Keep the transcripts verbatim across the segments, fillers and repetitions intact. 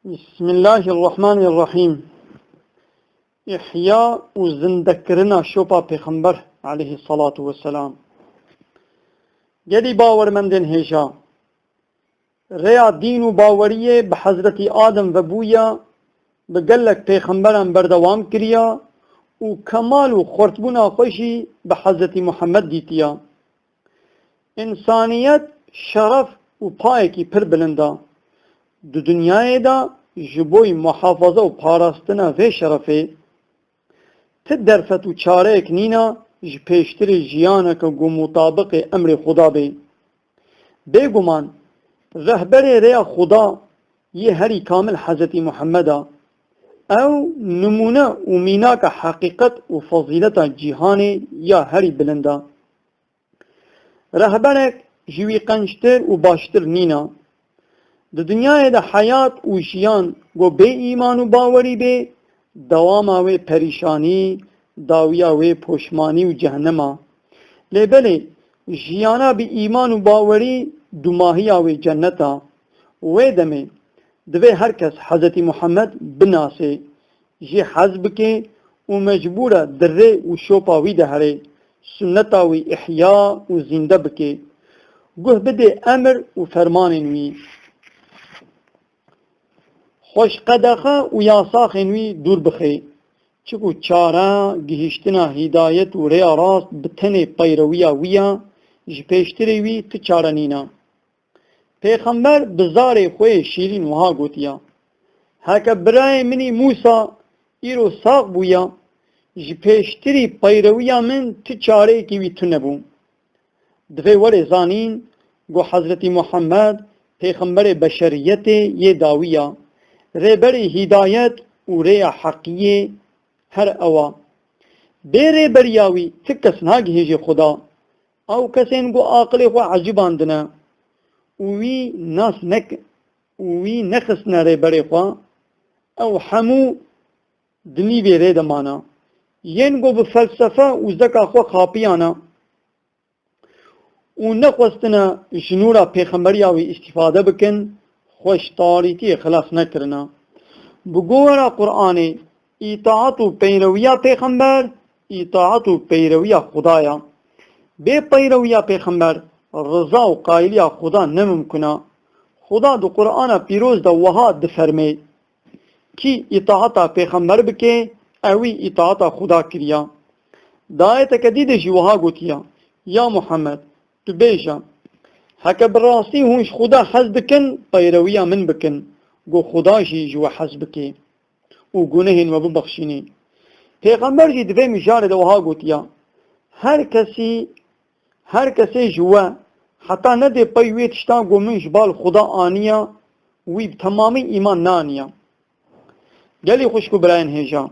Bismillahirrahmanirrahîm. Îhya û zindekirina şopa Pêxember aleyhissalatu vesselam. Gelî bawermendên hêja. Rêya dîn û baweriyê bi Hezretî Adem ve bûya, bi gelek pêxemberan berdewam kiriya û kemal û xurtbûna xwe jî bi Hezretî Muhammed dîtiya. Însaniyet şeref û payekî pir bilind a. Di dinyayê de ji bo muhafaza û parastina vê şerefê ti derfet û çareyek nîna ji pêştirê jiyaneke ku mutabiqê emrê Xuda bê. Bêguman, rehberê rêya Xuda yê herî kamil Hezretî Muhammed a. Ew nimûne û mînaka heqîqet û fezîleta cîhanê ya herî bilind a. Rehberek ji wî qenctir û baştir nîna. Di dinyayê de heyat û jiyan go bê îman û bawerî bê, dewama wê perîşanî, dawiya wê poşmanî û cehennem a. Lê belê, jiyana bi îman û bawerî dumahiya wê cennet a. Wê demê divê her kes Hezretî Muhammed binasê, jê hez bike û mecbûr e di rê û şopa wî de herê, sunneta wî îhya û zînde bike, guh bidê emir û fermanên wî. Xwe ji qedexe û yasaxên wî dûr bixe. Çiku çare gihîştina hîdayet û rêya rast bi tenê peyrewiya wî ya, ji pêştirê wî ti çare nîne. Pêxember bi zarê xwe yê şîrîn wiha gotiya, Heke birayê min î Mûsa îro sax bûya, ji pêştirî peyrewiya min ti çareyekî wî tune bû. Divê werê zanîn ku Hezretî Muhammed pêxemberê beşeriyetê yê dawî ya, rêberê hîdayet û rêya heqiyê her ew a. Bê rêberiya wî ti kes nagihêjê Xuda. Ew kesên ku aqilê xwe ecibandine û wî nas nek-, û wî nexistine rêberê xwe, ew hemû di nîvê rê de mana. Yên ku bi felsefe û zeka xwe xapiyane û nexwestine ji nûra pêxemberiya wî îstîfade bikin, xwe ji tarîtiyê xilas nekirine. Bi govera Qur'anê, îtaat û peyrewiya pêxember, îtaat û peyrewiya Xuda ya. Bê peyrewiya pêxember, riza û qayiliya Xuda ne mimkun a. Xuda di Qur'ana pîroz de wiha difermê, Kî îtaata pêxember bike, ewî îtaata Xuda kiriya. Di ayeteke dî de jî wiha gotiya, Ya Muhammed, tu bêje, Heke bi rastî hûn ji Xuda hez dikin, peyrewiya min bikin, ku Xuda jî ji we hez bike û gunehên we bibexşînê. Pêxember jî di vê mijarê de wiha gotiya, Her kesî, her kesê ji we heta nedê pey wê tişta ku min ji bal Xuda aniya, wî bi temamî îman neaniya. Gelî xwişk û birayên hêja.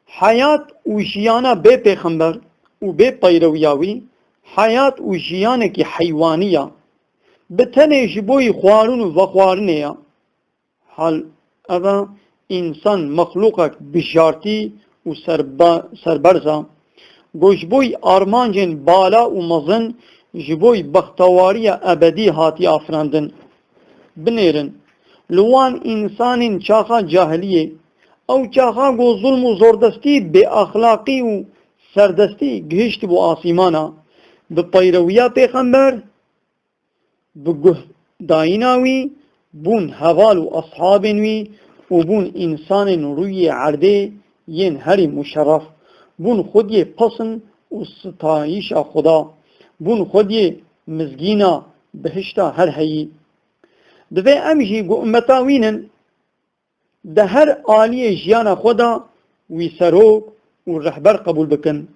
Heyat û jiyana bê pêxember û bê peyrewiya wî, heyat û jiyanekî heywanî ya. Bi tenê ji bo yî xwarin û vexwarinê ya. Hal ev e, însan mexlûqek bijartî û serba-, serberz e. Ku ji bo yî armancên bala û mezin, ji bo yî bextewariya ebedî hatiye afirandin. Binêrin, li wan însanên çaxa cahiliyê, ew çaxa ku zulm û zordestî, bêaxlaqî û serdestî gihiştibû asîmana, bi peyrewiya pêxember, bi guhdayîna wî, bûn heval û eshabên wî û bûn însanên rûyê erdê yên herî muşerref, bûn xwediyê pesn û sitayîşa Xuda, bûn xwediyê mizgîna bihişta her heyî. Divê em jî ku ummeta wî nin, di her aliyê jiyana xwe de wî serok û rehber qebûl bikin.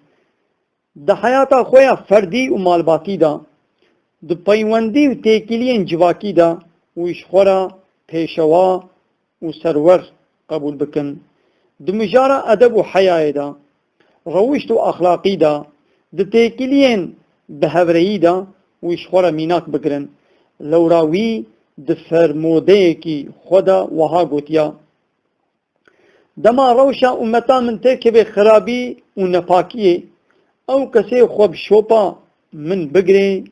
Di heyata xwe ya ferdî û malbatî de, di peywendî û têkiliyên civakî de wî ji xwe re pêşewa û serwer qebûl bikin. Di mijara edeb û heyayê de, rewişt û exlaqî de, di têkiliyên bi hevreyî de wî ji xwe re mînak bigirin. Lewra wî di fermodeyekî xwe de wiha gotiya, Dema rewşa ummeta min têkeve xirabî û nepakiyê, ew kesê xwe bi şopa min bigire,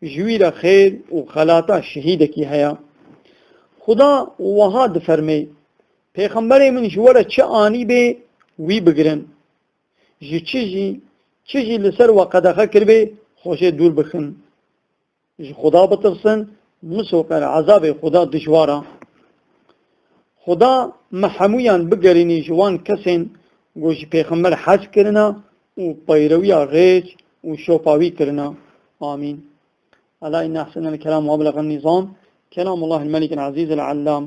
ji wî re xêr û xelata şehîdekî heye. Xuda wiha difermê, Pêxemberê min ji we re çi anîbê, wî bigirin. Ji çi jî, çi jî li ser we qedexe kiribê, xwe jê dûr bixin. Ji Xuda bitirsin, misoqer ezabê Xuda dijwar e. Xuda me hemûyan bigerînî ji wan kesên ku ji Pêxember hez kirine û peyrewiya rêç û şopa wî kirine. Amîn. ألا إن أحسن الكلام وأبلغ النظام كلام الله الملك العزيز العلام.